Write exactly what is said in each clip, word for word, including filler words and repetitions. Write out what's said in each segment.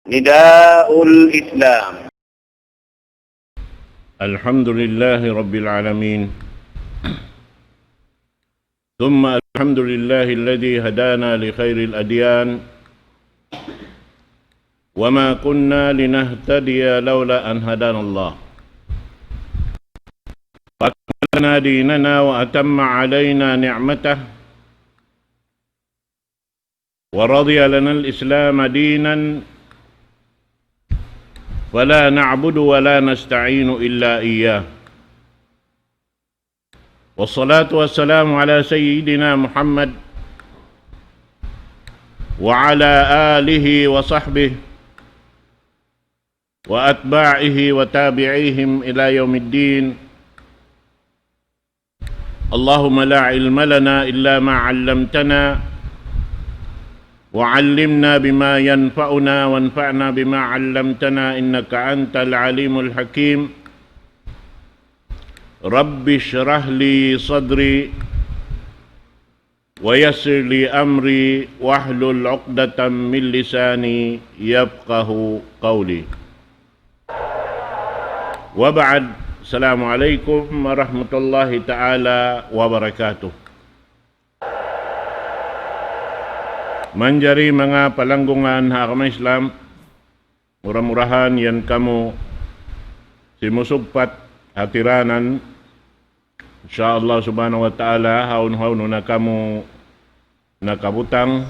نداء الإسلام. الحمد لله رب العالمين. ثم الحمد لله الذي هدانا لخير الأديان وما كنا لنهتدي لولا أن هدانا الله. أكمل لنا ديننا وأتم علينا نعمته ورضي لنا الإسلام دينا فلا نعبد ولا نستعين إلا إياه. والصلاة والسلام على سيدنا محمد وعلى آله وصحبه وأتباعه وتابعيهم إلى يوم الدين. اللهم لا علم لنا إلا ما علمتنا، وعلمنا بما ينفعنا، وانفعنا بما علمتنا، إنك أنت العليم الحكيم. رب اشرح لي صدري، ويسر لي أمري، واحلل عقدة من لساني يفقه قولي. وبعد، السلام عليكم ورحمة الله تعالى وبركاته. Manjari manga palanggungan ha agama Islam, mura-murahan yan kamu simusugpat ha tiranan. Insya Allah subhanahu wa ta'ala, hawnu-hawnu na kamu nakabutang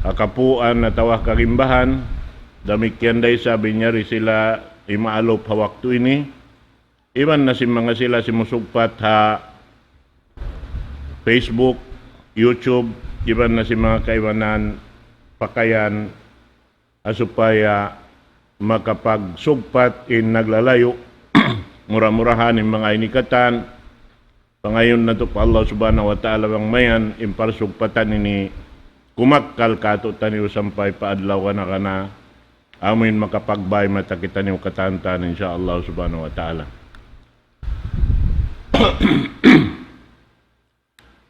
ha kapuan atawa ha kagimbahan, damikkiyan da isab in yari sila imaalup ha waktu ini. Iban na sin manga sila simusugpat ha Facebook, YouTube, iban na sin manga kaibanan pakayan, ha supaya makapagsugpat in naglalayu'. Mura-murahan in manga ini katan, pangayuun natu' pa Allah subhanahu wa ta'ala bang mayan in parsugpatan ini kumakkal kātu'niyu sampay pa adlaw kana-kana, amuin makapagbay mata kitaniyu katan-katan, insya Allah subhanahu wa ta'ala.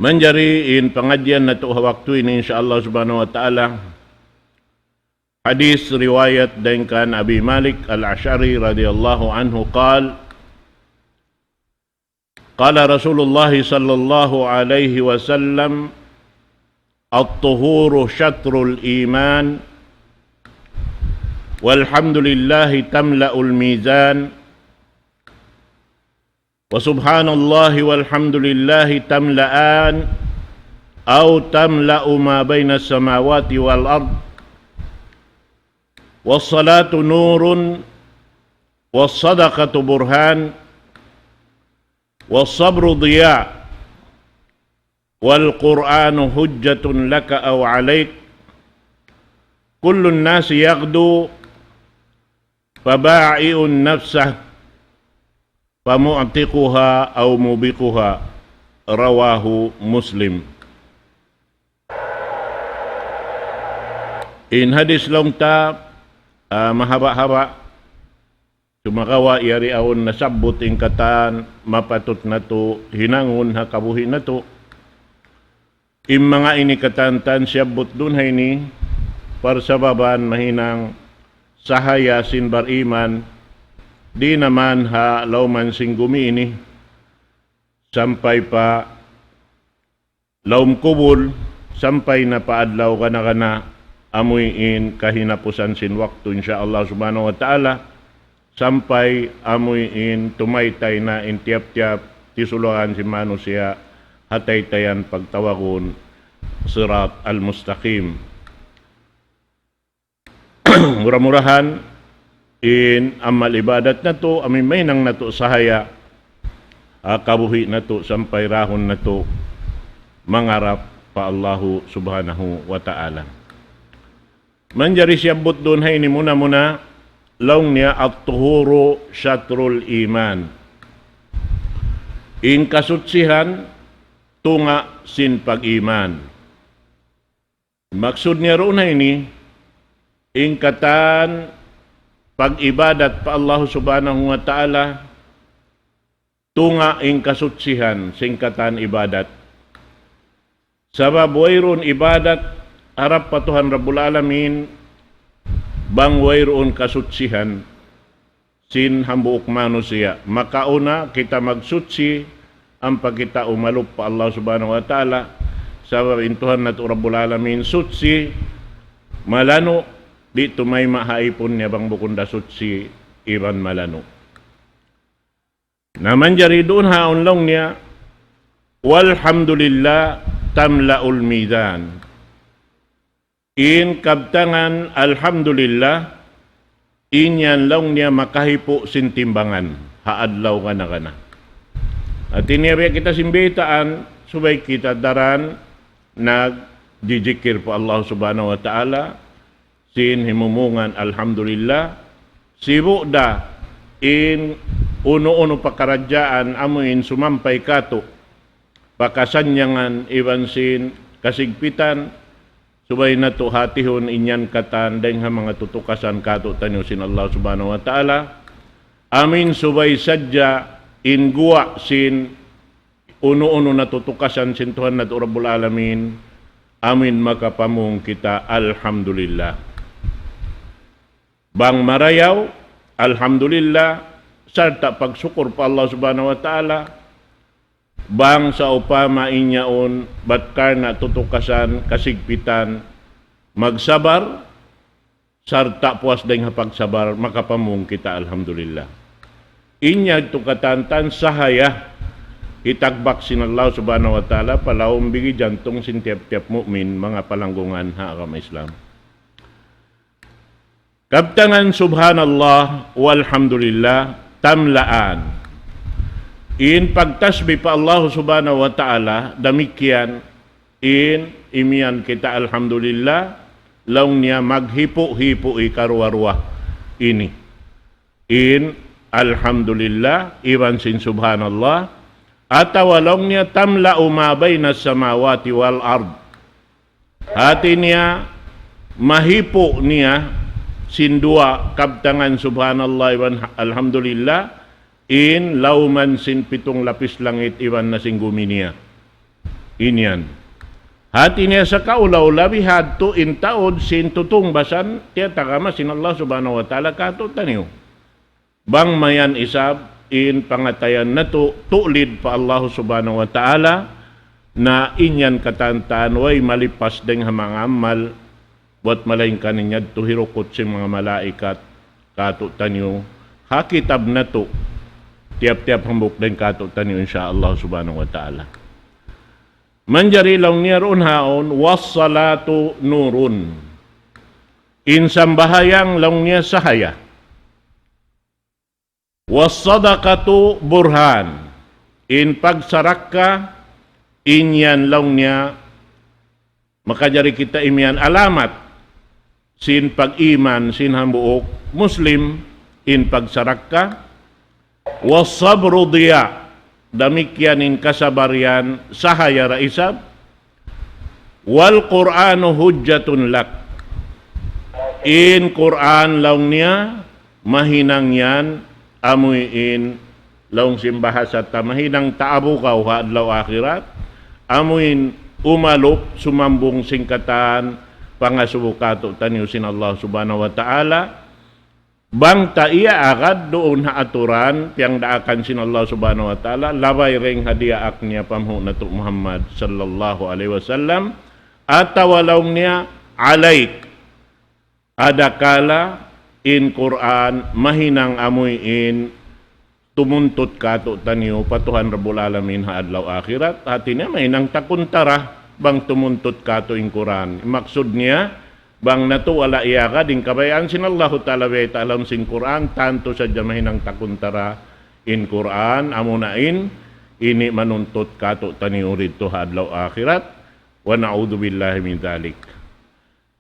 Manjari in pangadjian natu' ha waktu ini, insya Allah subhanahu wa ta'ala, hadith riwayat dayn kan Abi Malik Al-Ash'ari radiyallahu anhu قال: قال رسول الله صلى الله عليه وسلم: الطهور شطر الإيمان، والحمد لله تملأ الميزان، وسبحان الله والحمد لله تملأان أو تملأ ما بين السماوات والأرض، والصلاة نور، والصدقة برهان، والصبر ضياء، والقرآن حجة لك أو عليك، كل الناس يغدو فبائع نفسه فمعتقها أو موبقها. رواه مسلم. In hadith laung ta, ah, mahaba'-haba'. Sumagawa' yari awn nasabbut in katan mapatut natu' hinangun ha kabuhi' natu'. In manga ini katan-katan siyabbut duun ha ini, parsababan mahinang sahaya sin bariman, di' naman ha lawman sin gumi ini, sampay pa lawm kubul, sampay na pa adlaw kana-kana, amuin kahinapusan sin waktu, insya Allah subhanahu wa ta'ala, sampay amuin tumaytay na in tiyap-tiyap tisuluhan sin manusiya' ha taytayan pagtawagun Sirat al-Mustaqim. Mura-murahan in amal ibadat natu', amuin mahinang natu' sahaya ha kabuhi' natu' sampay rahun natu' mangarap pa Allahu subhanahu wa ta'ala. Manjari siyabbut duun ha ini muna-muna, laung niya, الطهور شطر الإيمان. In kasutsihan, tunga' sin pag-iman. Maksud niya duun ha ini, in katan pag-ibadat pa Allah subhanahu wa ta'ala, tunga' in kasutsihan sin katan ibadat. Sabab wayruun ibadat harap pa Tuhan Rabbul Alamin, bang wayruun kasutsihan sin hambuuk manusiya'. Makauna kita magsuchi, ampa kita umalup pa Allah Subhanahu wa Ta'ala, sabab in Tuhan natu' Rabbul Alamin suchi, malanu', di' tumayma' ha ipun niya bang bukun da suchi iban malanu'. Na manjari duun ha laung niya, "Walhamdulillah tamla'ul mizan." In kabtangan alhamdulillah, in yan laung niya makahipu' sin timbangan ha adlaw kana-kana. Hati niya biya' kita sin baytaan, subay kita daran nagjijikir pa Allah Subhanahu wa Ta'ala, sin himumungan alhamdulillah, sibu' da in unu-unu pakaradjaan amu in sumampay katu', pa kasannyangan iban sin kasigpitan, subay natu' hatihun in yan katan dayng ha manga tutukasan katu'taniyu sin Allah Subhanahu wa Ta'ala. Amu in subay sadja in guwa' sin unu-unu na tutukasan sin Tuhan natu' Rabbul Alamin, amu in makapamung kita, alhamdulillah. Bang marayaw, alhamdulillah, sarta' pagsukur pa Allah Subhanahu wa Ta'ala. Bang sawpama in yaun bat karna' tutukasan, kasigpitan, magsabar, sarta' puas dayng ha pagsabar, makapamung kita, alhamdulillah. In yadtu katan-katan sahaya hitagbak sin Allah Subhanahu wa Ta'ala pa lawm bigi jantung sin tiyap-tiyap mu'min, manga palanggungan ha agama Islam. Kabtangan subhanallah walhamdulillah tamla'an. In pagtasbih pa Allah Subhanahu wa Ta'ala, damikkiyan in imiyan kita alhamdulillah, laung niya maghipu'-hipu' ikaruwa-ruwa ini. In alhamdulillah, iban sin subhanallah, atawa laung niya tamla'u ma bayna samawati wal ard. Hati niya, mahipu' niya sin duwa kabtangan subhanallah iban alhamdulillah, in lawman sin pitung lapis langit iban na sin gumi niya. In yan. Hati niya sa kaulaw labi hadtu in taud sin tutungbasan, tiyatagama sin Allah Subhanahu wa Ta'ala katu'taniyu. Bang mayan isab in pangatayan natu', tu'lid pa Allah Subhanahu wa Ta'ala, na in yan katan-katan way malipas dayng ha manga amal, buwat malaingkan in yadtu hirukut sin manga malaikat katu'taniyu ha kitab natu', tiyap-tiyap hambuuk dayng katu'taniyu, insya Allah Subhanahu wa Ta'ala. Manjari laung niya duun ha yaun, "Was-salatu nurun." In sambahayang laung niya sahaya. "Was-sadaqatu burhan." In pagsarakka, in yan laung niya, makajari kita imiyan alamat sin pag-iman sin hambuuk Muslim, in pagsarakka. "Was-sabru diya'." Damikkiyan in kasabar yan sahaya da isab. "Wal Qur'anu hujjatun lak." In Qur'an laung niya, mahinang yan, amuin laung sin bahasa ta, mahinang taabu kaw ha adlaw akhirat, amuin umalup sumambung sin katan pangasubu katu'taniyu sin Allah Subhanahu wa Ta'ala, bang ta iyaagad duun ha aturan piyangdaakan sin Allah Subhanahu wa Ta'ala, labay dayng ha diyaak niya panghu' natu' Muhammad sallallahu alayhi wasallam, atawa laung niya, "Alayk." Adakala in Qur'an mahinang amuin tumuntut katu'taniyu pa Tuhan Rabbul Alamin ha adlaw akhirat, hati niya mahinang takuntara bang tumuntut katu' in Qur'an. Maksud niya, bang natu' wala' iyaagad in kabayaan sin Allahu Ta'ala biya' ta ha lawm sin Qur'an, tantu sadja mahinang takuntara in Qur'an, amuna in ini manuntut katu'taniyu didtu ha adlaw akhirat. Wa na'udhu billahi min dhalik.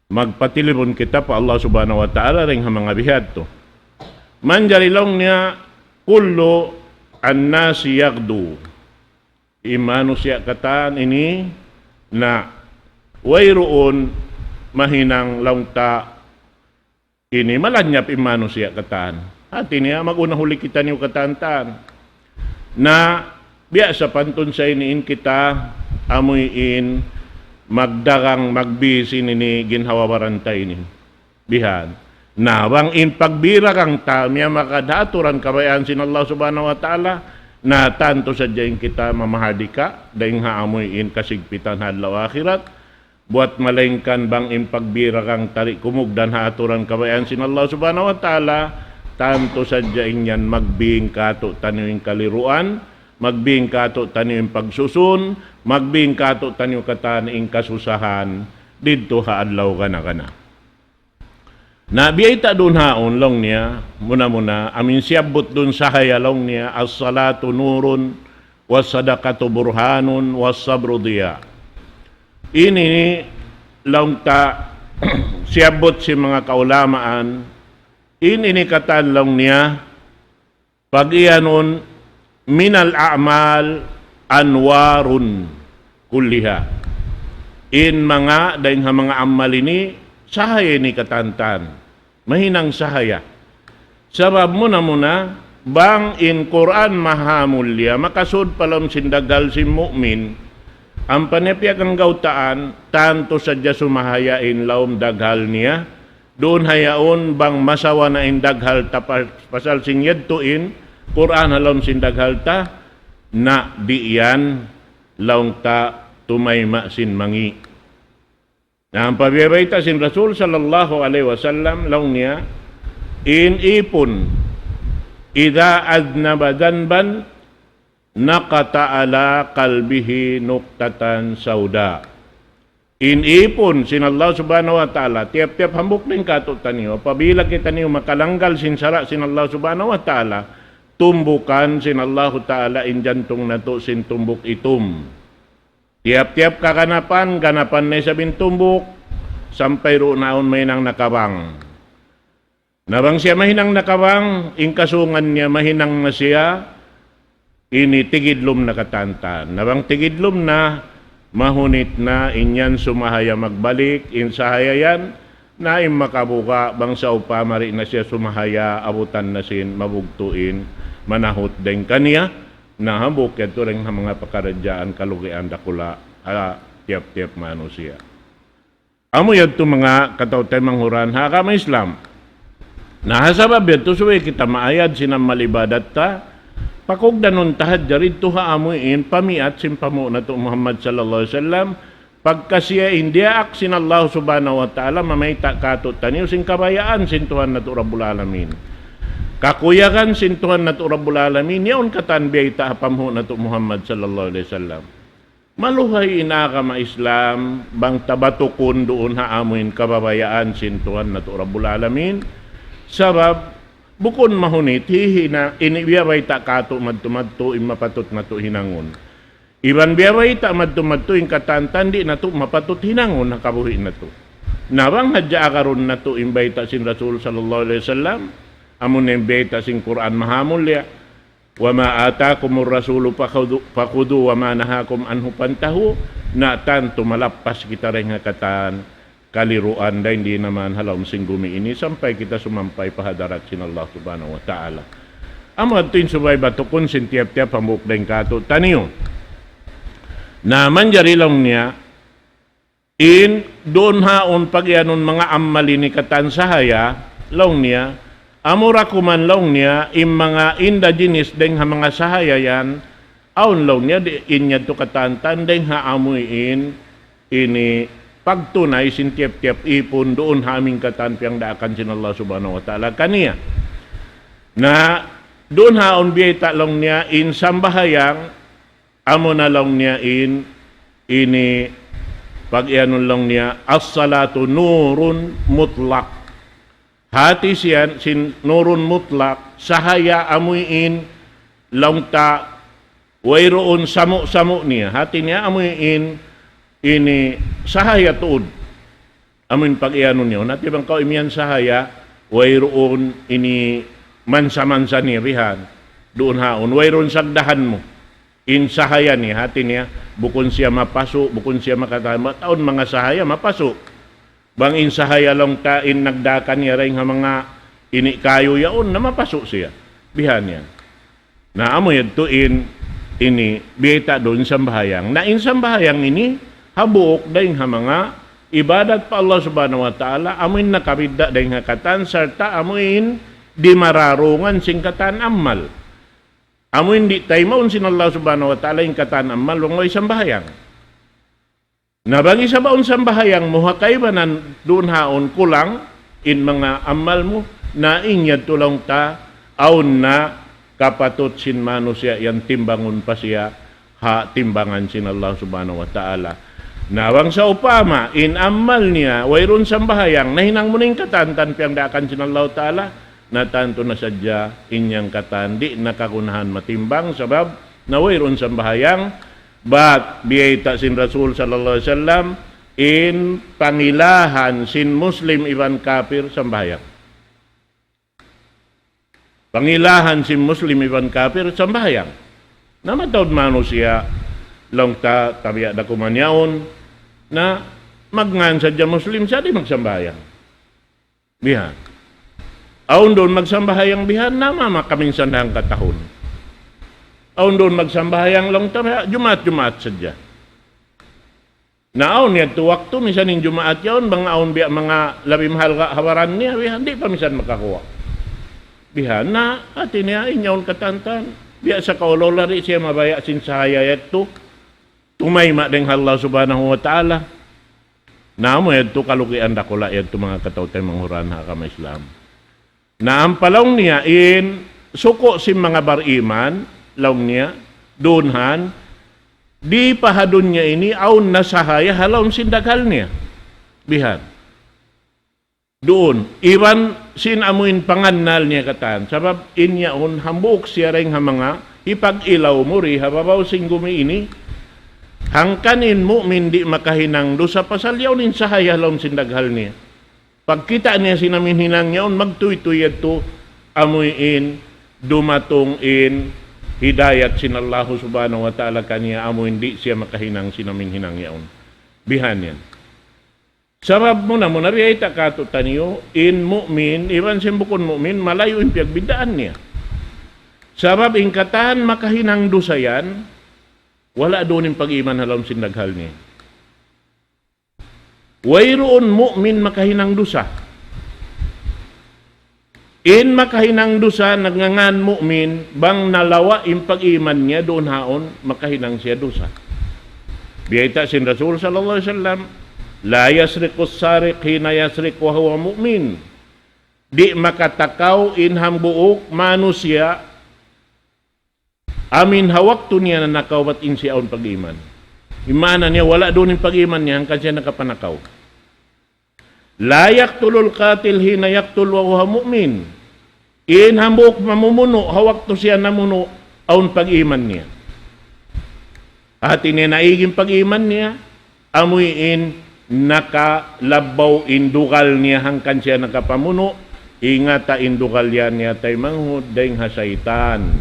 Magpatilibun kita pa Allah Subhanahu wa Ta'ala dayng ha manga bihadtu. Manjari laung niya, "Kullu an-nasi yaghdu." In manusiya' katan ini na wayruun mahinang laung ta ini malanyap in manusiya' katan. Hati niya, mag-una huli kitaniyu katan-katan. Na biya' sapantun sa ini in kita amuin magdagang, magbi sin ini ginhawa-baran ta ini. Bihan. Na bang in pagbiragang ta miyamagad ha aturan kabayaan sin Allah Subhanahu wa Ta'ala, na tantu sadja in kita mamahadika dayn ha amuin kasigpitan ha adlaw akhirat. Buwat malaingkan bang in pagbiragang ta di' kumugdan ha aturan kabayaan sin Allah Subhanahu wa Ta'ala, tantu sadja in yan magbing kātu'niyu in kaliruan, magbing kātu'niyu in pagsusun, magbing kātu'niyu katan in kasusahan didtu ha adlaw gana-gana. Na biyayta' duun haun laung niya, muna-muna, amu in siyabbut duun sahaya laung niya, الصلاة نور والصدقة برهان والصبر ضياء. Ini laung ta siyabbut sin manga kaulamaan, in ini katan laung niya, pag-iyanun, من الأعمال أنوار كلها. In manga, dayn ha manga amal ini, sahaya ini katan-katan. Mahinang sahaya. Sabab muna-muna, bang in Qur'an mahamulliya, makasud pa lawm sin daghal sin mu'min, ampa niya piyaganggautaan, tantu sadja sumahaya in lawm daghal niya, duun ha yaun bang masawa na in daghal ta pa-, pasal sin yadtu in Qur'an ha lawm sin daghal ta, na di' yan laung ta tumayma' sin mangi'. Na ampa biyabayta' sin Rasul sallallahu alayhi wasallam laung niya, in ipun, إذا أذنب ذنبا نكت على قلبه نكتة سوداء. In ipun sin Allah Subhanahu wa Ta'ala, tiyap-tiyap hambuuk dayn kātu'niyu, apabila kitaniyu makalanggal sin sara' sin Allah Subhanahu wa Ta'ala, tumbukan sin Allahu Ta'ala in jantung natu' sin tumbuk itum. Tiyap-tiyap kaganapan, ganapan na isab in tumbuk, sampay duun na awn mahinang nakabang. Na bang siya mahinang nakabang, in kasungan niya mahinang na siya, ini tigidlum na katan-katan. Na bang tigidlum na, mahunit na, in yan sumahaya magbalik, in sahaya yan, na in makabuga', bang sawpama di' na siya sumahaya, abutan na sin mabugtu' in manahut dayn kaniya, na hambuuk yadtu dayn ha manga pakaradjaan kalugian dakula', ha tiyap-tiyap manusiya'. Amu yadtu manga kataw-taymanghuran ha agama Islam. Na ha sabab yadtu subay kita maayad sin amal ibadat ta, pakugdanun ta hadja didtu ha amuin pamiyat sin panghu' natu' Muhammad sallallahu alayhi wasallam, pagka siya in diyaak sin Allah Subhanahu wa Ta'ala mamayta' kātu'niyu sin kabayaan sin Tuhan natu' Rabbul Alamin. Kakuyagan sin Tuhan natu' Rabbul Alamin, yaun katan biyayta' ha panghu' natu' Muhammad sallallahu alayhi wasallam. Maluhay in agama Islam, bang ta batukun duun ha amuin kabayaan sin Tuhan natu' Rabbul Alamin. Sabab, bukun mahunit, hihina, ini biyabayta' kātu' madtu-madtu, in mapatut natu' hinangun. Iban biyabayta' madtu-madtu, in katan-katan di' natu' mapatut hinangun, ha kabuhi' natu'. Na bang hadja agarun natu', in bayta' sin Rasul sallallahu alayhi wasallam, amun in bayta' sin Qur'an mahamulliya, وما آتاكم الرسول فخذو-، فخذوه وما نهاكم عنه فانتهوا, na tantu malappas kita dayn ha katan kaliruan dayn di' na man ha lawm sin gumi ini sampay kita sumampay pa hadarat sin Allah Subhanahu wa Ta'ala. Amu yadtu in subay batukun sin tiyap-tiyap hambuuk dayn kātu'niyu. Na manjari laung niya, in duun haun pagiyanun manga amal ini katan sahaya, laung niya, amura kuman laung niya, in manga inda jinis dayn ha manga sahaya yan, awn laung niya di' in yadtu katan-katan dayn ha amuin ini pagtunay sin tiyap-tiyap ipun duun ha amuin katan piyangdaakan sin Allah Subhanahu wa Ta'ala kaniya. Na duun haun biyayta' laung niya in sambahayang, amuna laung niya in, ini pagiyanun laung niya, الصلاة نور مطلق. Hati siya sin nurun mutlak, sahaya amuin laung ta wayruun samu'-samu' niya. Hati niya amuin ini sahaya tuud. Amuin pagiyanun niya. Hati bang kaw imiyan sahaya, wayruun ini mansa-mansa niya bihan. Duun haun, wayruun sagdahan mu. In sahaya niya, hati niya, bukun siya mapasu', bukun siya makatahan. Bat awn manga sahaya, mapasu'. Bang in sahaya laung ta in nagdaakan niya dayn ha manga ini kayu yaun, na mapasu' siya. Bihan yan. Na amu yadtu in ini, biyayta' duun sambahayang. Na in sambahayang ini, hambuuk dayn ha manga ibadat pa Allah Subhanahu wa Ta'ala, amuin nakabidda' dayn ha katan, sarta' amuin di' mararungan sin katan amal. Amuin di' taymaun sin Allah Subhanahu wa Ta'ala in katan amal, bang way sambahayang. Na bang isab awn sambahayang mu, ha kaibanan duun haun kulang in manga amal mu, na in yadtu laung ta, awn na kapatut sin manusiya' yan timbangun pa siya ha timbangan sin Allah Subhanahu wa Ta'ala. Na bang sawpama in amal niya, wayruun sambahayang, nahinang mu na in katan, tan piyagdaakan sin Allah Ta'ala, na tantu na sadja in yan katan, di' na kagunahan matimbang, sabab na wayruun sambahayang, bat biyayta' sin Rasul sallallahu alayhi wasallam, in pangilahan sin Muslim iban kapir sambahayang. Pangilahan sin Muslim iban kapir sambahayang. Na mataud manusiya', laung ta, tabiya' da kuman yaun, na magngan sadja Muslim, sa' di' magsambahayang. Bihan. Awn duun magsambahayang bihan, na mama kaminsan hangkatahun. Awn duun magsambahayang laung ta, Jumaat-Jumaat sadja. Na awn yadtu waktu, misan in Jumaat yaun, bang awn biya' manga labi mahalga' ha baran niya, bihan, di' pa misan makakuwa'. Bihan na, hati niya, in yaun katantan. Biya' sa kaulula di' siya mabaya' sin sahaya yadtu. Tumayma' dayn ha Allah Subhanahu wa Ta'ala. Na amu yadtu kalugian dakula' yadtu manga kataw-taymanghuran ha agama Islam. Na ampa laung niya in suku' sin manga bariman, laung niya, duun han, di' pa ha dunya ini awn na sahaya ha lawm sin daghal niya. Bihan. Duun. Iban sin amuin pangannal niya katan. Sabab in yaun hambuuk siya dayn ha manga hipag-ilaw mu di ha babaw sin gumi ini. Hangkan in mu'min di' makahinang dusa pasal yaun in sahaya ha lawm sin daghal niya. Pagkita' niya sin amuin hinang yaun, magtuytuy yadtu amuin dumatung in hidayat sin Allahu Subhanahu wa Ta'ala kaniya, amuin di' siya makahinang sin amuin hinang yaun. Bihan yan. Sabab muna-muna biyayta' katu'taniyu, in mu'min, iban sin bukun mu'min, malayu' in piyagbiddaan niya. Sabab in katan makahinang dusa yan, wala' duun in pag-iman ha lawm sin daghal niya. Wayruun mu'min makahinang dusa. In makahinang dusa, nagngangan mu'min, bang nalawa' in pag-iman niya, duun haun, makahinang siya dusa. Biyayta' sin Rasul sallallahu alayhi wasallam, لا يسرق السارق حين يسرق وهو مؤمن. Di' makatakaw in hambuuk manusiya', amuin ha waktu niya nanakaw bat in siya awn pag-iman. In maana niya, wala' duun in pag-iman niya, hangkan siya nakapanakaw. لا يقتل القاتل حين يقتل وهو مؤمن. In hambuuk mamumunu', ha waktu siya namunu', awn pag-iman niya. Hati niya naig in pag-iman niya, amuin nakalabbaw in dugal niya hangkan siya nakapamunu', ingata in dugal yan niya taymanghud dayn ha saytan.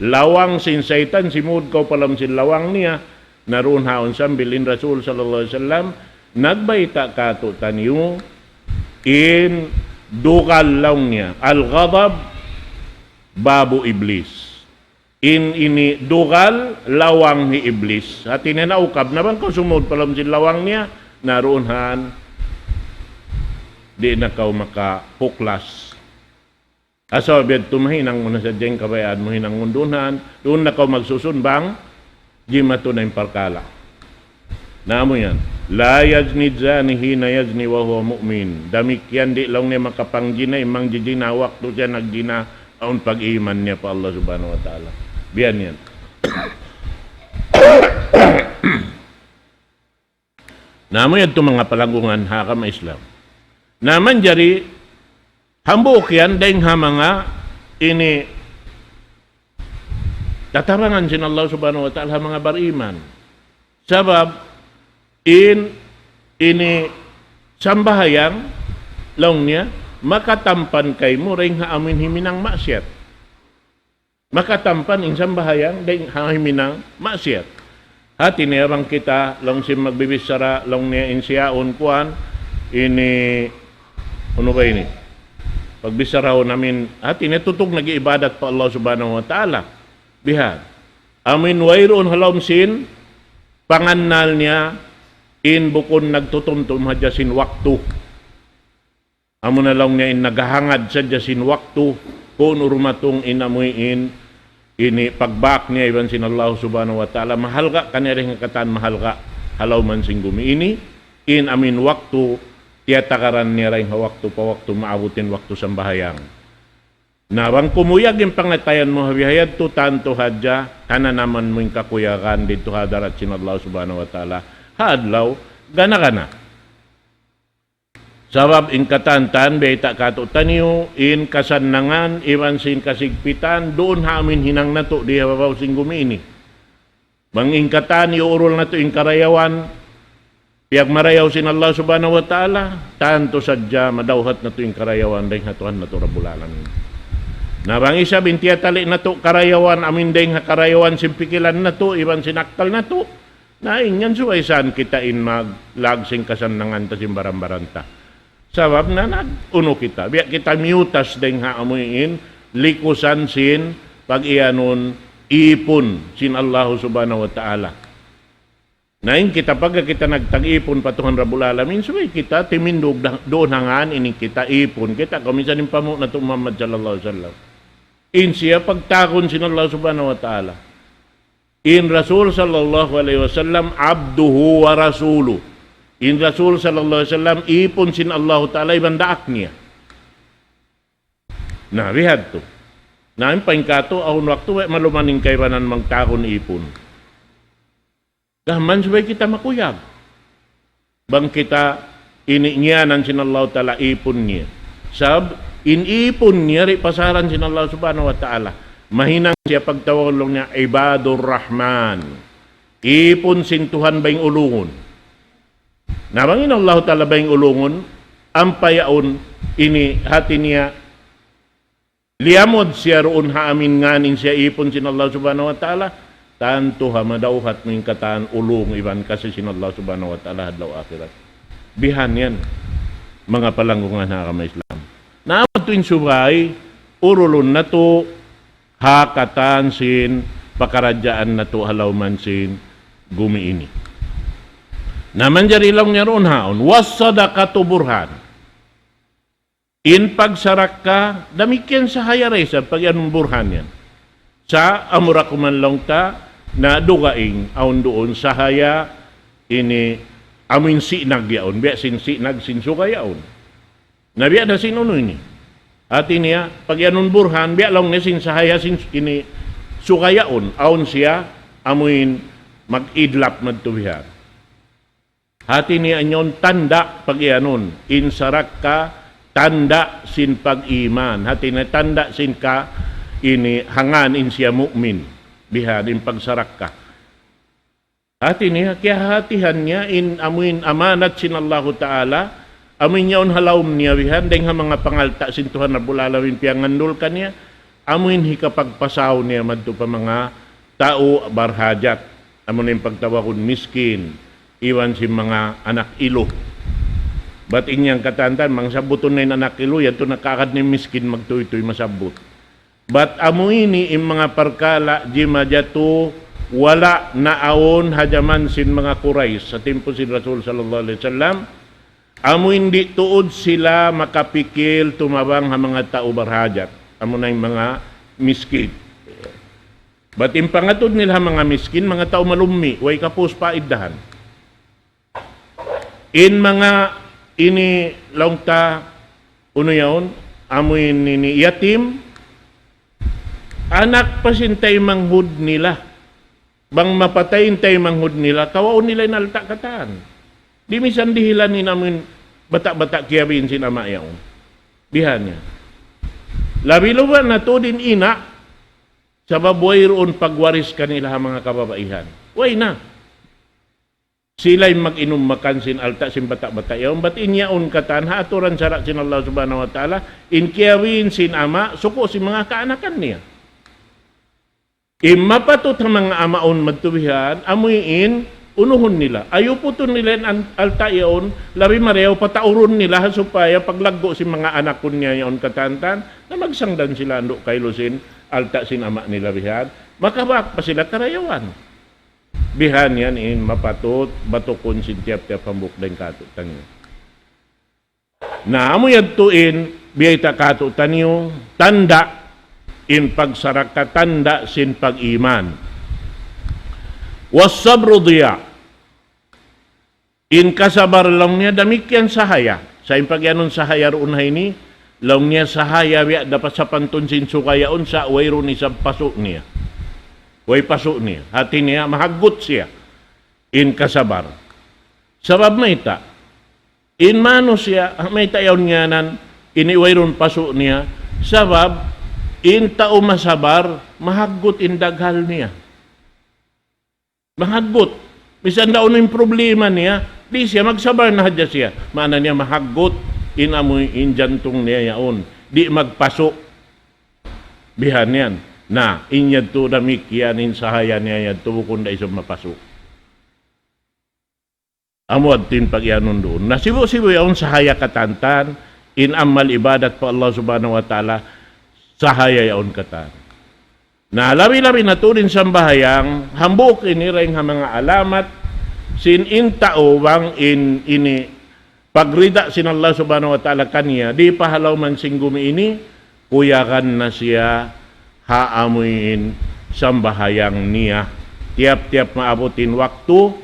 Lawang sin saytan, simud kaw pa lawm sin lawang niya, na duun haun sambil in Rasul sallallahu alayhi wasallam, nagbayta' katu'taniyu, in dugal laung niya, al-ghadab, babu iblis. In ini dugal, lawang hi iblis. Hati niya naukab na bang kaw sumud pa lawm sin lawang niya, na duun han, di' na kaw makapuklas. Asaw biya' tumahinang mu na sadja in kabayaan mu hinangun duun han, duun na kaw magsusun bang, jimatu na in parkala'. Na amu yan. لا يزني الزاني حين يزني وهو مؤمن. Damikkiyan di' laung niya makapangjina, in mangjijina, waktu siya nagjina, awn pag-iman niya pa Allah Subhanahu wa Ta'ala. Biya' yan. Na amu yadtu manga palanggungan ha agama Islam. Na manjari hambuuk yan dayn ha manga ini tatabangan sin Allah Subhanahu wa Ta'ala ha manga bariman. Sabab in ini sambahayang laung niya makatampan kaymu dayn ha amuin himinang maksiyat. Makatampan in sambahayang dayn ha himinang maksiyat. Hati niya bang kita laung sin magbibichara, laung niya in siyaun kuwan, ini, unu ba ini? Pagbichara namin, hati niya tutug nag-iibadat pa Allah Subhanahu wa Ta'ala. Bihan. Amuin wayruun ha lawm sin pangannal niya, in bukun nagtutumtum hadja sin waktu. Amu na laung niya in naghahangad sadja sin waktu, kunu' dumatung in amuin, ini pagbak niya iban sin Allah Subhanahu wa Ta'ala, mahalga' kaniya dayn ha katan mahalga', ha lawm sin gumi ini, in amuin waktu, tiyatagaran niya dayn ha waktu pa waktu, maabut in waktu sambahayang. Na bang kumuyag in pangatayan mu ha bihayadtu, tantu hadja, kananaman mu in kakuyagan didtu ha hadarat sin Allah Subhanahu wa Ta'ala, ha adlaw, gana-gana. Sabab in katan-katan, bayta' kātu'niyu, in kasannangan, iban sin kasigpitan, duun ha amuin hinang natu' di ha babaw sin gumi ini. Bang in katan, iyuurul natu' in karayawan, piyagmarayaw sin Allah Subhanahu wa Ta'ala, tantu sadja madawhat natu' in karayawan dayn ha Tuhan natu' Rabbul Alamin. Na bang isab in tiyatali' natu' karayawan, amuin dayn ha karayawan sin pikilan natu', iban sin akkal natu', na in yan subay san kita in maglag sin kasannangan ta sin baran-baran ta. Sabab na nag-unu kita. Biya' kita miyutas dayn ha amuin likusan sin pag-iyanun ipun sin Allah Subhanahu wa Ta'ala. Na in kita pagka kita nagtag-ipun pa Tuhan Rabbul Alamin, subay kita timindug da-, duun ha ngān ini kita ipun. Kita' kaw minsan in panghu' natu' Muhammad sallallahu alayhi wasallam. In siya pagtawagun sin Allah Subhanahu wa Ta'ala. In Rasul sallallahu alayhi wasallam, abduhu wa rasuluh. In Rasul sallallahu alayhi wasallam, ipun sin Allahu Ta'ala iban daak niya. Na, bihadtu. Na, in paingkatu, awn waktu, way maluman in kaibanan magtawagun ipun. Gām subay kita makuyag. Bang kita ini ngiyanan sin Allahu Ta'ala ipun niya. Sabab in ipun niya di' pasaran sin Allah Subhanahu wa Ta'ala. Mahinang siya pagtawagun niya ibadur Rahman. Ipun sin Tuhan bayng ulungun. Na bang in Allahu Ta'ala bayng ulungun, ampa yaun ini hāti niya liyamud siya duun ha amuin ngān in siya ipun sin Allah Subhanahu wa Ta'ala, tantu ha madawhat mu in katan ulung iban kasi sin Allah Subhanahu wa Ta'ala ha adlaw akhirat. Bihan yan, manga palanggungan ha agama Islam. Na amu tuud in subay, urulun natu', ha katan sin, pakaradjaan natu' ha lawm sin, gumi ini. Na manjari laung niya duun haun, was sadaqatu burhan. In pagsarakka, damikkiyan sahaya da isab pag-iyanun burhan yan. Sa' amura kuman laung ta, na dugaing, awn duun sahaya, ini, amuin sinag yaun, biya' sin sinag, sin suga yaun. Na biya' da sin unu ini. Hāti niya, pag-iyanun burhan, biya' laung niya sin sahaya, sin ini, suga yaun, awn siya, amuin, mag-idlap madtu bihan. Hāti niya yaun tanda' pag-iyanun, in sarakka tanda' sin pag-iman. Hāti niya tanda' sin ka ini ha ngān in siya mu'min. Bihan in pagsarakka. Hāti niya, kiyahātihan niya in amuin amanat sin Allahu Ta'ala, amuin yaun ha lawm niya bihan, dayng ha manga pangalta' sin Tuhan Rabbul Alamin piyangandul kaniya, amuin hikapagpasaw niya madtu pa manga tau barhajat. Amu na in pagtawagun miskin, iban sin manga anak ilu. Bat in yan katan-katan, manga sabbutun na in anak ilu, yadtu na kaagad na in miskin magtūy-tūy masabbut. Bat amu ini in manga parkala' jimajatu wala' naawn ha jaman sin manga Quraysh, ha timpu sin Rasul sallallahu alayhi wasallam, amu in di' tuud sila makapikil tumabang ha manga tau barhajat. Amu na in manga miskin. Bat in pangatud nila ha manga miskin, manga tau malummi', way kapūs paiddahan. In manga ini laung ta, unu yaun, amu in ini yatim, anak pa sin taymanghud nila. Bang mapatay in taymanghud nila, kawaun nila in alta' katan. Di' misan dihilan in amuin bata'-bata' kiyabiin sin ama' yaun. Bihan niya. Labi-labi na tuud in ina', sabab wayruun pagwaris kanila ha manga kababaihan. Way na. Sila in mag-inum makan sin alta' sin bata'-bata' yaun. Bat in yaun katan ha aturan sara' sin Allah Subhanahu wa Ta'ala, in kiyabiin sin ama', suku' sin manga kaanakan niya. In mapatut ha manga amaun madtu bihan, amu in unuhun nila. Ayuputun nila in an-, alta' yaun, labi marayaw pataurun nila ha supaya paglaggu' sin manga anakun niya yaun katan-katan, na magsangdan sila andu' kailu sin alta' sin ama' nila bihan, makabak pa sila karayawan. Bihan yan in mapatut batukun sin tiyap-tiyap hambuuk dayn kātu'niyu. Na amu yadtu in biyayta' kātu'niyu, tanda' in pagsaraka, tanda' sin pag-iman. والصبر ضياء. In kasabar laung niya damikkiyan sahaya. Sa' in pagiyanun sahaya duun ha ini, laung niya sahaya biya' da pa sapantun sin suga yaun sa' wayruun isab pasu' niya. Way pasu' niya. Hati niya, mahaggut siya in kasabar. Sabab mayta', in manusiya', mayta' yaun ngānan, ini wayruun pasu' niya. Sabab, in tau masabar, mahaggut in daghal niya. Mahaggut. Misan da unu in problema niya, di' siya, magsabar na hadja siya. Maana niya mahaggut in amuin jantung niya yaun. Di' magpasu'. Bihan yan. Na, in yadtu damikkiyan in sahaya niya yadtu bukun da isab mapasu'. Amu yadtu in pagiyanun duun. Na sibu'-sibu' yaun sahaya katantan, in amal ibadat pa Allah Subhanahu wa Ta'ala, sahaya yaun katan. Na labi-labi na tuud in sambahayang, hambuuk ini dayn ha manga alamat, sin in tau bang in ini pagrida sin Allah Subhanahu wa Ta'ala kaniya, di' pa ha lawm sin gumi ini, kuyagan na siya ha amuin sambahayang niya. Tiyap-tiyap maabut in waktu,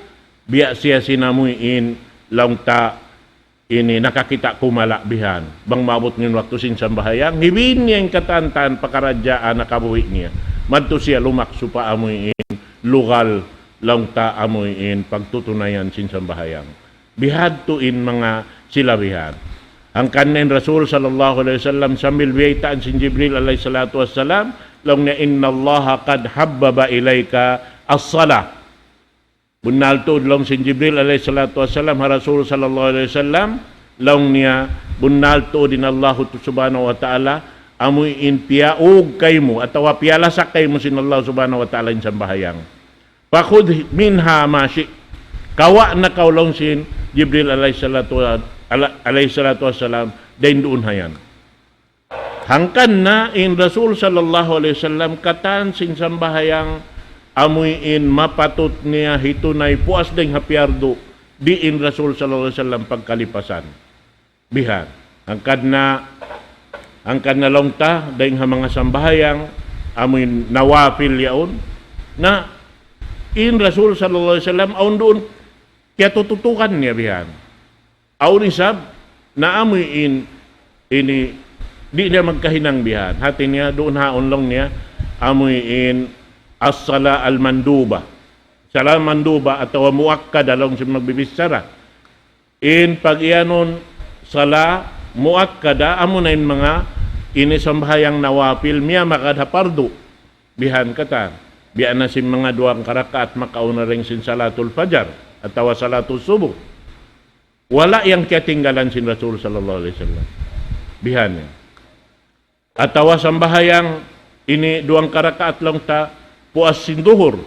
biya' siya sin amuin laung ta ini nakakita' kumala' bihan. Bang maabut in waktu sin sambahayang, hibin niya in katantan pakaradjaan nakabuhi' niya. Madtu siya lumaksu pa amuin lugal laung ta amuin pagtutunayan sin sambahayang. Bihadtu in manga sila bihan. Hangkan na in Rasul sallallahu alayhi wasallam sambil biyaytaan sin Jibril alayhi salatu wassalam, laung niya, إن الله قد حبب إليك الصلاة. Bunnal tuud laung sin Jibril alayhi salatu wassalam ha Rasul sallallahu alayhi wasallam, laung niya, bunnal tuud in Allahu Subhanahu wa Ta'ala, amuin piyaug kaymu, atawa piyalasa kaymu sin Allah Subhanahu wa Ta'ala in sambahayang. فخذ منها ما شئت. Kawa' na kaw laung sin Jibril alayhi salatu wa-, ala-, alayhi salatu wassalam, dayn duun ha yan. Hangkan na in Rasul sallallahu alayhi wasallam katan sin sambahayang amuin mapatut niya hitunay puas dayn ha piyardu, di' in Rasul sallallahu alayhi wasallam pagkalipasan. Bihan. Hangkan na, hangkan na laung ta, dayn ha manga sambahayang, amuin nawafil yaun. Na, in Rasul sallallahu alayhi wasallam, awn duun, kiyatututukan niya bihan. Awn isab, na amuin, ini, di' niya magkahinang bihan. Hati niya, duun haun laung niya, amuin, as-sala al-manduba. Sala manduba atawa muakkada laung sin magbibichara. In pagiyanun sala muakkada, amuna in manga ini sambahayang nawafil, miyamagad ha pardu. Bihan katan. Biya' na sin manga duwang karakaat makauna dayn sin salatul fajar, atawa salatul subuh. Wala' yan kiyatinggalan sin Rasul sallallahu alayhi wasallam. Bihan yan. Atawa sambahayang ini duwang karakaat laung ta puas sin duhur.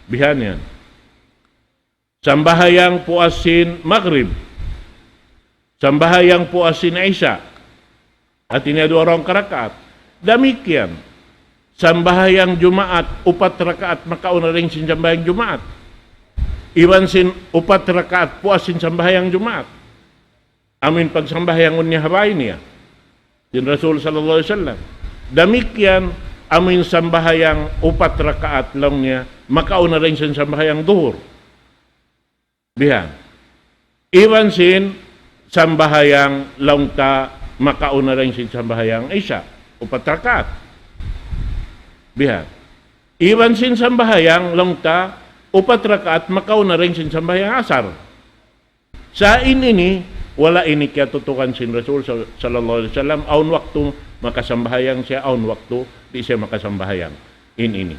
Bihan yan. Sambahayang puas sin Maghrib. Sambahayang puas sin Isya. Hati niya duwa duwang karakaat. Damikkiyan. Sambahayang Jumaat, upat rakaat makauna dayn sin sambahayang Jumaat. Iban sin upat rakaat puas sin sambahayang Jumaat. Amuin pagsambahayangun niya ha bāy niya. Sin Rasul sallallahu alayhi wasallam. Damikkiyan, amuin sambahayang upat rakaat laung niya, makauna dayn sin sambahayang duhur. Bihan. Iban sin sambahayang laung ta makauna dayn sin sambahayang Isya. Upat rakaat. Bihan. Iban sin sambahayang laung ta upat rakaat makauna dayn sin sambahayang Asar. Sa' in ini, wala' ini kiyatutukan sin Rasul sal-, sallallahu alayhi wasallam, awn waktu makasambahayang siya, awn waktu di' siya makasambahayang. In ini.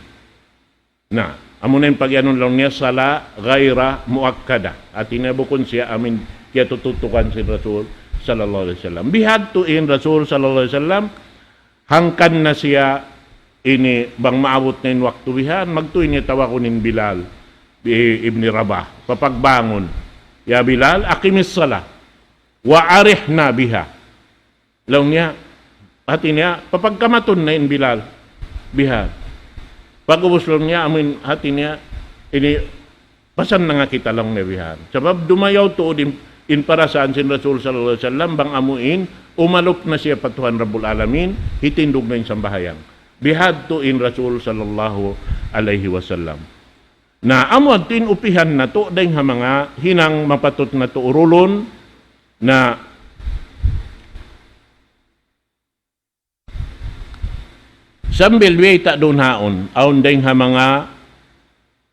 Na, amuna in pagiyanun laung niya sala ghaira muakkada. Hati niya bukun siya amuin kiyatutukan sin Rasul sallallahu alayhi wasallam. Bihadtu in Rasul sallallahu alayhi wasallam, hangkan na siya ini bang maabut na in waktu bihan, magtuy niya tawagun in Bilal bi-, ibn Rabah. Papagbangun. يا بلال أقم الصلاة وأرحنا بها. Laung niya, hati niya, papagkamatun na in Bilal. Bihan. Pag'ubus laung niya, amuin hati niya, Ini pasan na nga kita laung niya bihan. Sabab dumayaw tuud in, in parasaan sin Rasul sallallahu alayhi wasallam, bang amuin, umalup na siya pa Tuhan Rabbul Alamin, hitindug na in sambahayang. Bihadtu in Rasul sallallahu alayhi wasallam. Na amu yadtu in upihan natu', dayng ha manga hinang mapatut natu' urulun, na sambil biyayta' duun haun, awn dayng ha manga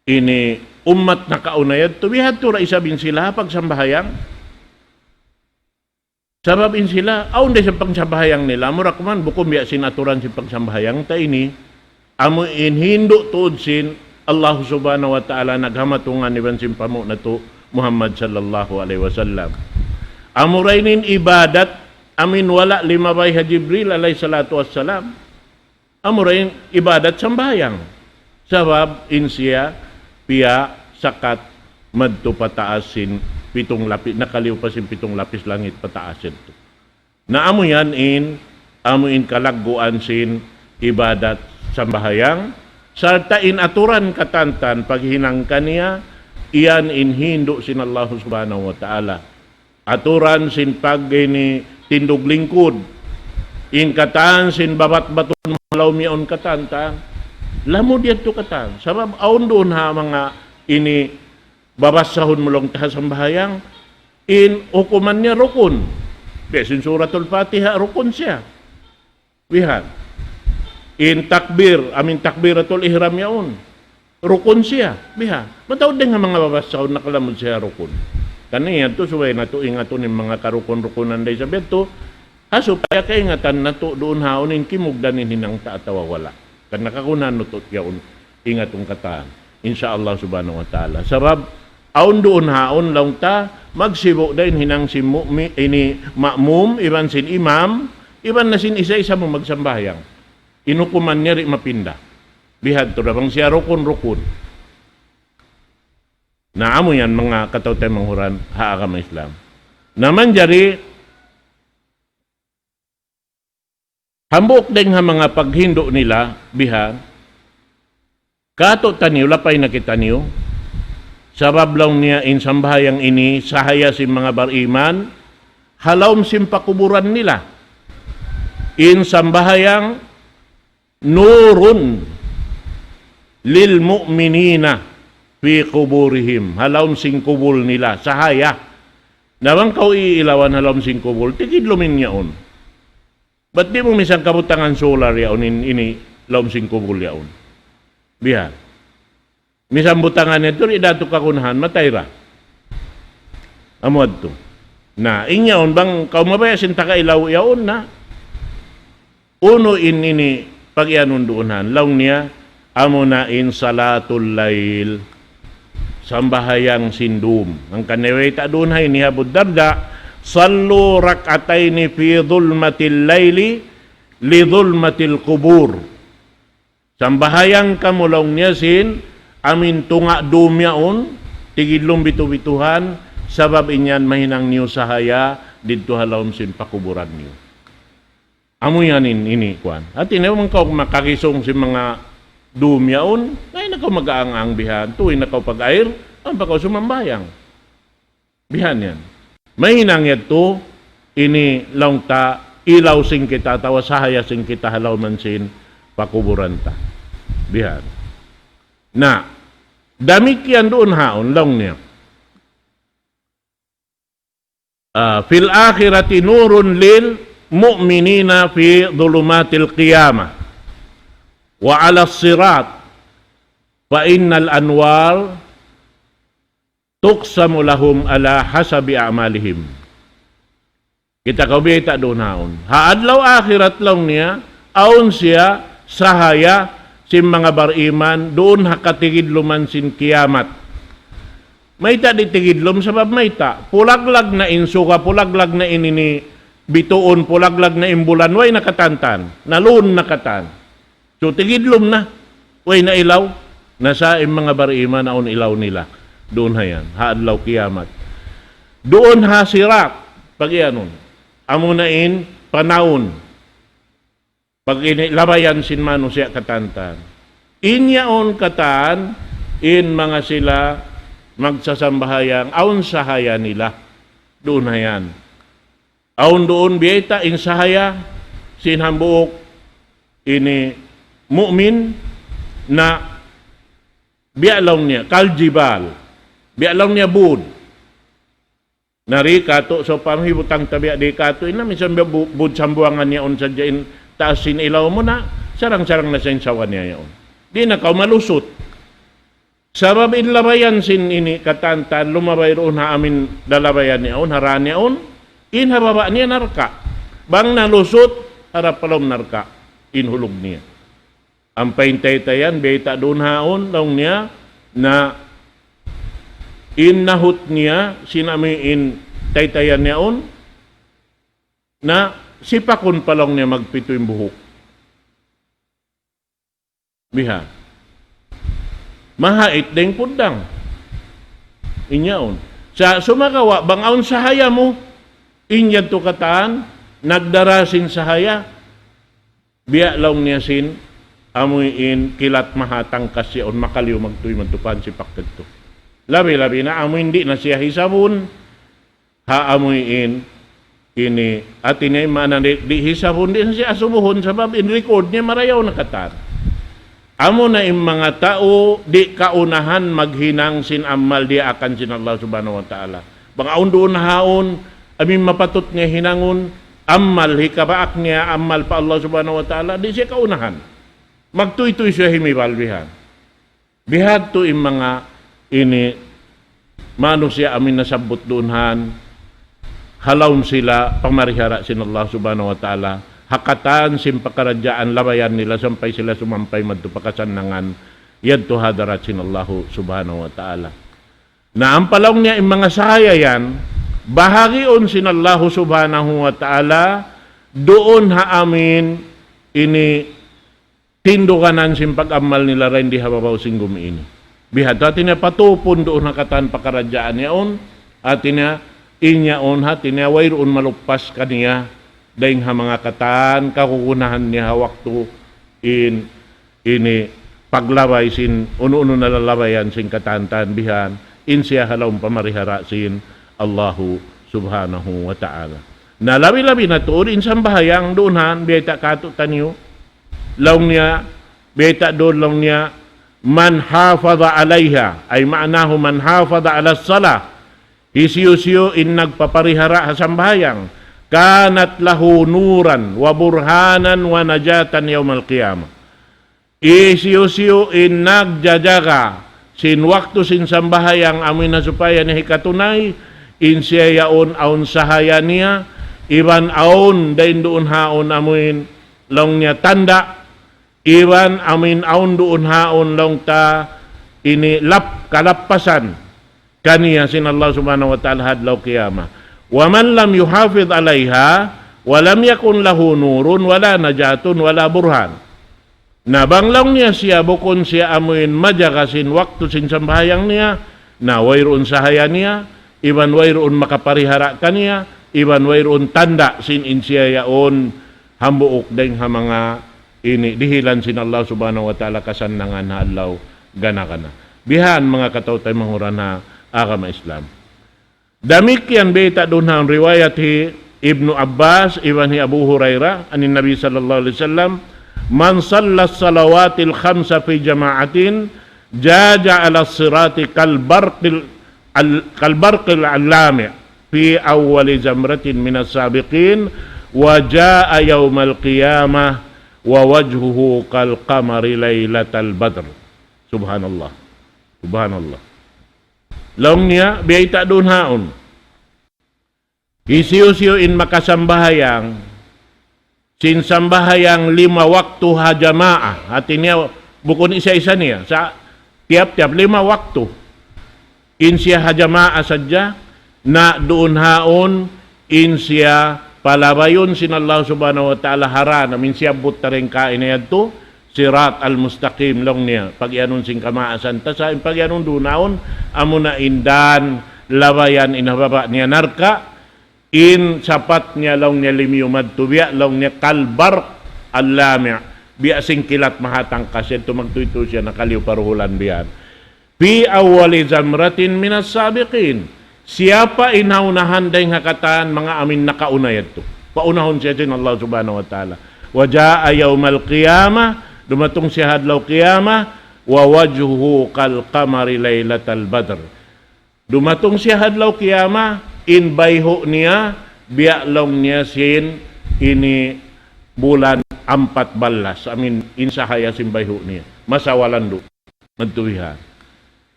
ini ummat nakauna yadtu, bihadtu da isab in sila ha pagsambahayang. Sabab in sila, awn da isab pagsambahayang nila, amura kuman, bukun biya' sin aturan sin pagsambahayang ta ini, amu in hindu' tuud sin Allah Subhanahu wa Ta'ala naghamatungan iban sin panghu' natu' Muhammad sallallahu alayhi wasallam. Amura ini in ibadat, amu in wala' limabay ha Jibril alayhi salatu wassalam. Amura in ibadat sambahayang. Sabab in siya piyasakat madtu pataas sin pitung lapis, nakaliyu pa sin pitung lapis langit pataas yadtu. Na amu yan in, amu in kalagguan sin ibadat sambahayang, sarta' in aturan katantan paghinang kaniya, iyan in hindu' sin Allah Subhanahu wa Ta'ala. Aturan sin pag ini tindug lingkud. In katan sin babat-batun mu ha lawm yaun katantan. Lamud yadtu katan. Sabab awn duun ha manga ini babasahun mu laung ta ha sambahayang. In hukuman niya rukun. Biya' sin Suratul Fatiha rukun siya. Bihan. In takbir, amu in takbiratul ihram yaun. Rukun siya. Bihan. Mataud dayng ha manga babasahun nakalamud siya rukun. Karna' yadtu subay natu' ingatun in manga karukun-rukunan da isab yadtu. Ha supaya kaingatan natu' duun haun in kimugdan in hinang ta atawa wala'. Karna' kagunahan natu' yaun ingatun katan. Insya Allah Subhanahu wa Ta'ala. Sabab, awn duun haun laung ta, magsibu' da in hinang sin mu'mi-, ini ma'mum, iban sin imam, iban na sin isa-isa mu magsambahayang. In hukuman niya di' mapinda. Bihadtu da bang siya rukun-rukun. Na amu yan manga kataw-taymanghuran ha agama Islam. Na manjari, hambuuk dayng ha manga paghindu' nila, bihan, katu' taniyu, lapay na kitaniyu, sabab laung niya in sambahayang ini, sahaya sin manga bariman, ha lawm sin pakuburan nila. In sambahayang, نور للمؤمنين في قبورهم. Ha lawm sin kubul nila, sahaya. Na bang kaw iilawan ha lawm sin kubul, tigidlum in yaun. Bat di' mu misan kabutangan solar yaun in, ini lawm sin kubul yaun. Bihan. Misan butangan yadtu, di' da tu kagunahan, matay ra. Amu yadtu. Na, in yaun bang kaw mabaya' sin taga ilaw yaun na. Unu in ini pagiyanun duun han, laung niya, amuna in salatul layl. Sambahayang sin dum. Hangkan niya wayta' duun ha ini hi Abu Darda, صلوا ركعتين في ظلمة الليل لظلمة القبور. Sambahayang kamu laung niya sin, amu in tunga' dum yaun, tigidlum bitu'-bituhan, sabab in yan mahinang niyu sahaya, didtu ha lawm sin pakuburan niyu. Amu yan in, ini, kuwan. Hati niya, bang kaw makagisung sin manga dum yaun, na in kaw mag-aang-aang bihan, tuwi na kaw pag-air, ampa kaw sumambahayang. Bihan yan. Mahinang yadtu, ini laung ta, ilaw sin kita, atawa sahaya sin kita, ha lawm sin pakuburan ta. Bihan. Na, damikkiyan duun haun, laung niya. Ah, في الآخرة نور للمؤمنين في ظلمات القيامة وعلى الصراط، فإن الأنوار تقسم لهم على حسب أعمالهم. Kita' kaw biyayta' duun haun. Ha adlaw akhirat laung niya, awn siya sahaya sin manga bariman duun ha katigidluman sin kiyamat. Mayta' di' tigidlum sabab mayta'. Pulaglag na in suga, pulaglag na in ini bituun, pulaglag na in bulan, way na katantan. Nalun na katan. So, tigidlum na. Way na ilaw. Na sa' in manga bariman awn ilaw nila. Duun ha yan. Ha adlaw kiyamat. Duun ha sirat. Pagiyanun. Amuna in panawun. Pag ini labayan sin manusiya' katantan. In yaun katan, in manga sila magsasambahayang, awn sahaya nila. Duun ha yan. Awn duun biyayta' in sahaya sin hambuuk ini mu'min na biya' laung niya, kal jibal. Biya' laung niya bud. Na di katu', so pamhibutang tabiya' di katu', ina minsan biya' bu-, bud sambuangan yaun sadja in taas sin ilaw mu na, sarang-sarang na sa in sawa niya yaun. Di' na kaw malusut. Sabab in labayan sin ini katantan, lumabay duun ha amin lalabayan yaun, ha raan yaun, in ha baba' niya narka'. Bang nalusut, harap pa lawm narka', in hulug niya. Ampa in taytayan, bayta' duun haun, laung niya, na in nahut niya, sin amu in taytayan niya yaun, na sipakun pa laung niya magpitu in buhuk. Biha. Mahait dayng puddang. In yaun. Sa' sumagawa', bang awn sahaya mu, in yadtu katan, nagdara sin sahaya, biya' laung niya sin, amu in kilat mahatangkas yaun makaliyu magtuy madtu pa hansipak kadtu. Labi-labi na amu in di' na siya hisabun, ha amu in, ini, hati niya in maana di', di' hisabun, di' na siya asubuhun, sabab in record niya marayaw na katan. Amu na in manga tau, di' kaunahan maghinang sin amal diyaakan sin Allah Subhanahu wa Ta'ala. Bang awn duun haun, amu in mapatut niya hinangun, amal, hikabaak niya, amal pa Allah Subhanahu wa Ta'ala, di' siya kaunahan. Magtuytuy siya himibal bihan. Bihadtu in manga ini manusiya' amu in nasabbut duun han, ha lawm sila pamarihara sin Allah Subhanahu wa Ta'ala, ha katan sin pakaradjaan labayan nila sampay sila sumampay madtu pa kasannangan, yadtu ha hadarat sin Allah Subhanahu wa Ta'ala. Na ampa laung niya in manga sahaya yan, bahagiun sin Allahu Subhanahu wa Ta'ala, duun ha amu in ini tinduganan sin pag-amal nila dayn di ha babaw sin gumi ini. Bihadtu hati niya patupun duun ha katan pakaradjaan yaun, hati niya in yaun hati niya wayruun maluppas kaniya, dayn ha manga katan kagunahan niya ha waktu in ini paglabay sin unu-unu na lalabayan sin katantan bihan, in siya ha lawm pamarihara sin Allahu Subhanahu wa Ta'ala. Na labi-labi na tuud in sambahayang duun han, biyayta' katu'taniyu, laung niya, biyayta' duun laung niya, من حافظ عليها, ay ma'nahu من حافظ على الصلاة, hisiyu-siyu in nagpaparihara ha sambahayang, كانت له نورا وبرهانا ونجاة يوم القيامة. Hisiyu-siyu in nagjajaga sin waktu sin sambahayang amu in ha supaya niya hikatunay, in siya yaun awn sahaya niya, iban awn dayn duun haun amu in laung niya tanda', iban amu in awn duun haun laung ta ini lap-, kalappasan kaniya sin Allah Subhanahu wa Ta'ala ha adlaw qiyamah. ومن لم يحافظ عليها ولم يكن له نور ولا نجاة ولا برهان. Na bang laung niya siya bukun siya amu in majaga sin waktu sin sambahayang niya, na wayruun sahaya niya, iban wayruun makaparihara kaniya, iban wayruun tanda' sin in siya yaun hambuuk dayn ha manga ini dihilan sin Allah Subhanahu wa Ta'ala kasannangan ha adlaw gana-gana. Bihan manga kataw-taymanghuran ha agama Islam. Damikkiyan bayta' duun ha riwayat hi Ibnu Abbas iban hi Abu Hurairah, عن النبي صلى الله عليه وسلم, من صلى الصلوات الخمس في جماعة جاز على الصراط كالبرق ال-، ال-، كالبرق اللامع في أول زمرة من السابقين وجاء يوم القيامة ووجهه كالقمر ليلة البدر. Subhanallah. Subhanallah. Laung niya, biyayta' duun haun. Hisiyu-siyu in makasambahayang, sin sambahayang lima waktu ha jamaa, hati niya, bukun isa-isa niya, sa' tiyap-tiyap lima waktu. In siya ha jamaa sadja, na duun haun, in siya palabayun sin Allah Subhanahu wa Ta'ala ha raan, amu in siyabbut ta dayn kaina yadtu, Sirat al-Mustaqim laung niya, pagiyanun sin kamaasan ta, sa' in pagiyanun duun haun, amuna in dan labayan in ha baba' niya narka', in sapat niya laung niya limiyu madtu biya' laung niya كالبرق اللامع, biya' sin kilat mahatangkas, yadtu magtuytuy siya nakaliyu pa duhulan biya' yan. في أول زمرة من السابقين. Siya pa in ha unahan dayn ha katan manga amuin nakauna yadtu. Paunahun siya sin Allah Subhanahu wa Ta'ala. وجاء يوم القيامة, dumatung siya ha adlaw qiyamah, ووجهه كالقمر ليلة البدر. Dumatung siya ha adlaw qiyamah, in bayhu' niya, biya' laung niya sin ini bulan ampat ballas. Amuin, in sahaya sin bayhu' niya. Masawalan du. Madtu bihan.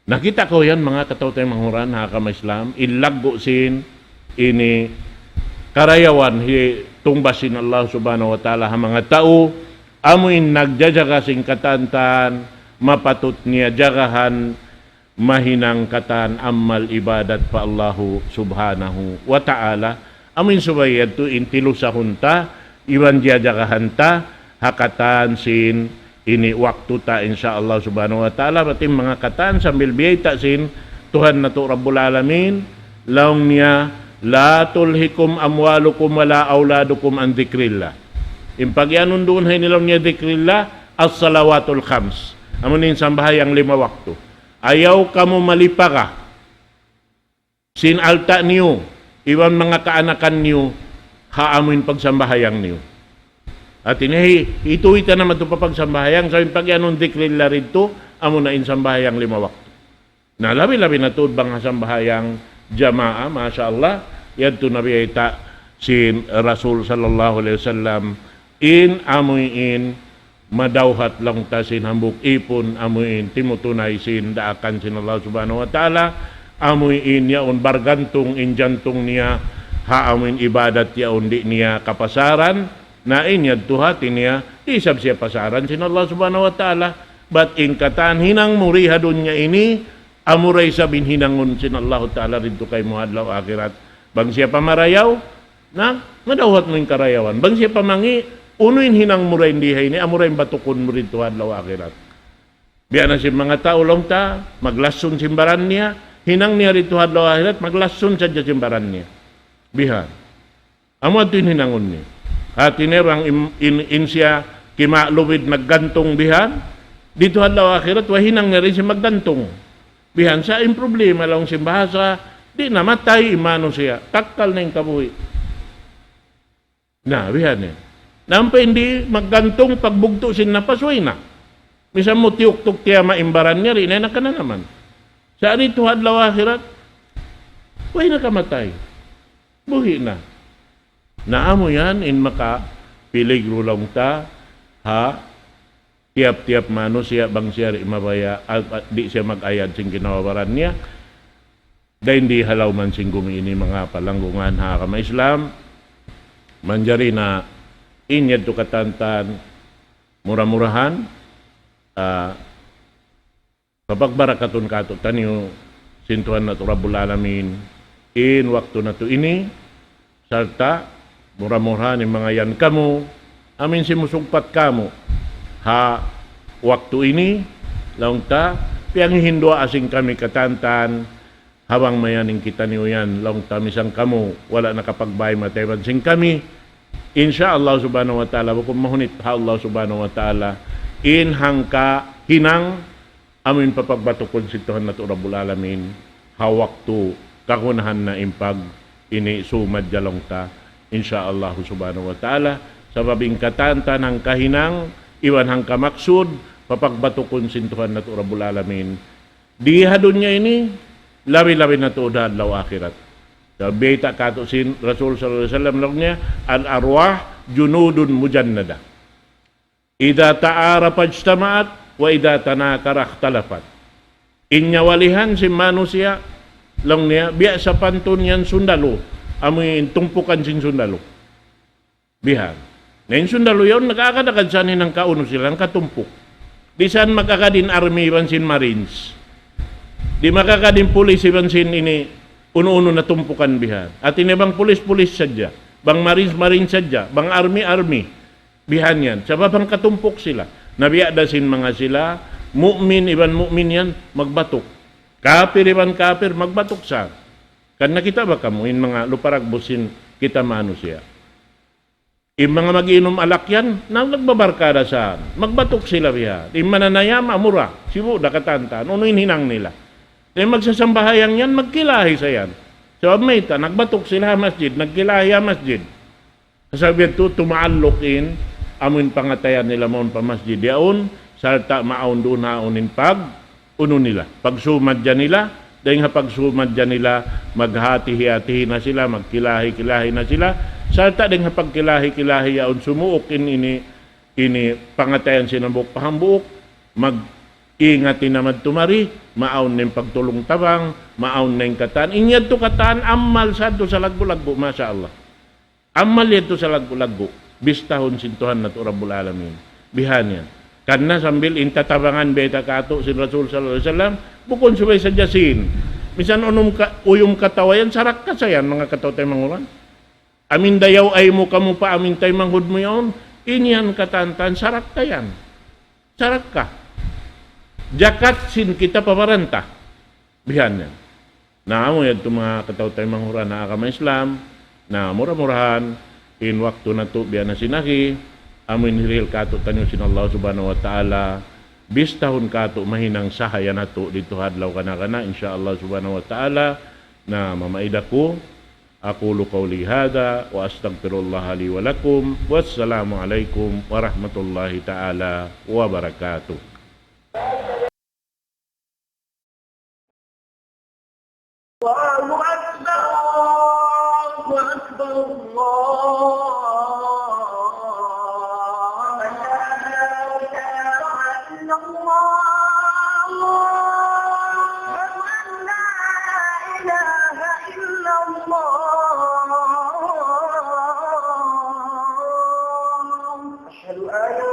Nakita' kaw yan, manga kataw-taymanghuran, ha agama Islam, in laggu' sin ini karayawan hitungbas sin Allah Subhanahu wa Ta'ala ha manga tau, amuin nagjajaga sin katantan, mapatut niya jagahan, mahinang katan amal ibadat pa Allahu Subhanahu wa Ta'ala. Amuin subay yadtu in tilusahun ta, iban jajagahan ta, ha katan sin ini waktu ta, insya Allah Subhanahu wa Ta'ala. Bat in manga katan sambil biyayta' sin Tuhan natu' Rabbul Alamin, laung niya, لا تلهكم أموالكم ولا أولادكم عن ذكر الله. In pagiyanun duun ha ini laung niya ذكر الله, الصلوات الخمس. Amu in sambahayang lima waktu. Ayaw kamu malipaga sin alta' niyu, iban manga kaanakan niyu, ha amuin pagsambahayang niyu. Hati niya, hi-, hituy ta na madtu pa pagsambahayang, sa' in pagiyanun ذكر الله didtu, amuna in sambahayang lima waktu. Na labi-labi na tuud bang ha sambahayang jamaa, masha Allah, yadtu na biyayta' sin Rasul sallallahu alayhi wasallam, in amuin madawhat laung ta sin hambuuk ipun, amuin timutunay sin daakan sin Allah Subhanahu wa Ta'ala, amuin yaun bargantung in jantung niya, ha amuin ibadat yaun di' niya kapasaran, na in yadtu hati niya, di' isab siya pasaran sin Allah Subhanahu wa Ta'ala, bat in katan hinang mu di ha dunya ini, amura isab in hinangun sin Allah Ta'ala didtu kaymu ha adlaw akhirat. Bang siya pa marayaw, na, madawhat mu in karayawan. Bang siya pa mangi', unu in hinang mu dayn di ha ini, amura in batukun mu didtu ha adlaw akhirat. Biya' na sin manga tau laung ta, maglassun sin baran niya, hinang niya didtu ha adlaw akhirat, maglassun sadja sin baran niya. Bihan. Amu yadtu in hinangun niya. Hati niya bang in, in, in siya kimalubid naggantung bihan, didtu ha adlaw akhirat, way hinang niya dayn sin maggantung. Bihan sa' in problema laung sin bahasa, di' na matay in manusiya', takkal na in kabuhi'. Na, bihan yan. Na ampa in di' maggantung pagbugtu' sin napas, way na. Misan mu tiyuktuk tiyama' in baran niya, di' na yan nakananaman. Sa' didtu ha adlaw akhirat, way na kamatay. Buhi' na. Na amu yan in makapiligru laung ta ha tiyap-tiyap manusiya' bang siya di' mabaya', a-, a-, di' siya mag-ayad sin ginhawa-baran niya. Dayn di ha lawm sin gumi ini manga palanggungan ha agama Islam. Manjari na in yadtu katantan mura-murahan, ah, kapagbarakatun kātu'niyu sin Tuhan natu' Rabbul Alamin in waktu natu' ini, sarta' mura-murahan in manga yan kamu, amuin simusugpat kāmu' ha waktu ini, laung ta, piyangihinduwaa sin kami katantan, ha bang mayan in kitaniyu yan, laung ta, misan kamu, wala' nakapagbay mata iban sin kami, insya Allah Subhanahu wa Ta'ala, bukun mahunit ha Allah Subhanahu wa Ta'ala, in hangka hinang, amuin papagbatukun sin Tuhan natu' Rabbul Alamin, ha waktu kagunahan na in pag ini sumad jalong ta, insya Allah Subhanahu wa Ta'ala, sabab in katantan hangka hinang, iban hangka maksud, papagbatukun sin Tuhan natu' Rabbul Alamin. Di ha dunya ini, labi-labi na tuud ha adlaw akhirat. Sabab bayta' kātu' sin Rasul sallallahu alayhi wasallam laung niya, الأرواح جند مجندة. إذا تعارفا اجتمعت وإذا تناكرا اختلفت. In nyawalihan sin manusiya', laung niya, biya' sapantun yan sundalu, amuin tumpukan sin sundalu. Bihan. Na in sundalu yaun, nag-agad-agad sa' in hangka unu sila, hangka tumpuk. Di' sa' mag-agad in army iban sin marines. Di' mag-agad in pulis iban sin ini, unu-unu na tumpukan bihan. Hati niya bang pulis, pulis sadja. Bang marines, marines sadja. Bang army, army. Bihan yan. Sabab hangka tumpuk sila. Na biya' da sin manga sila, mu'min iban mu'min yan, magbatuk. Kapir iban kapir, magbatuk sa'. Kan nakita' ba kamu, in manga luparagbus sin kita manusiya'. In manga mag-inum alak yan, na nagbabarkada sa yan. Magbatuk sila biya'. In mananayam, amura. Sibu' da katantan. Unu in hinang nila? In magsasambahayang yan, magkilahi sa yan. Sabab mayta', nagbatuk sila ha masjid, nagkilahi ha masjid. Sabab yadtu, tumaalluk in, amu in pangatayan nila mawn pa masjid yaun, sarta' maawn duun haun in pag, unu nila, pagsumadja nila, dayn ha pagsumadja nila, maghati-hati na sila, magkilahi-kilahi na sila, sarta' dayn ha pagkilahi-kilahi yaun sumuuk in ini, ini pangatayan sin hambuuk pa hambuuk, mag-ingat in amad tumari, maawn na in pagtulung-tabang, maawn na in katan, in yadtu katan, amal sadtu sa laggu'-laggu', masha Allah. Amal yadtu sa laggu'-laggu', bistahun sin Tuhan natu' Rabbul Alamin. Bihan yan. Karna' sambil in tatabangan bayta' katu' sin Rasul sallallahu alayhi wasallam, bukun subay sadja sin. Misan unum ka, uyum katawa yan, sarakka sa yan, manga kataw-taymanghuran. Amin dayaw ay mu kamu pa, amin taymanghud mu yaun, in yan katantan, sarakka yan. Sarakka. Jakat sin kita pa paranta. Bihan yan. Na amu yadtu manga kataw-taymanghuran ha agama Islam, na mura-murahan, in waktu natu' biya' na sin agi, amu in hirihil katu'taniyu sin Allah Subhanahu wa Ta'ala, bistahun katu' mahinang sahaya natu' didtu ha adlaw kana-kana, insya Allah Subhanahu wa Ta'ala, na mamaid aku, أقول قولي هذا وأستغفر الله لي ولكم. والسلام عليكم ورحمة الله تعالى وبركاته. الله أكبر، الله أكبر، الله أكبر. أشهد أن لا إله إلا الله. أشهد أن لا إله إلا الله. أشهد أن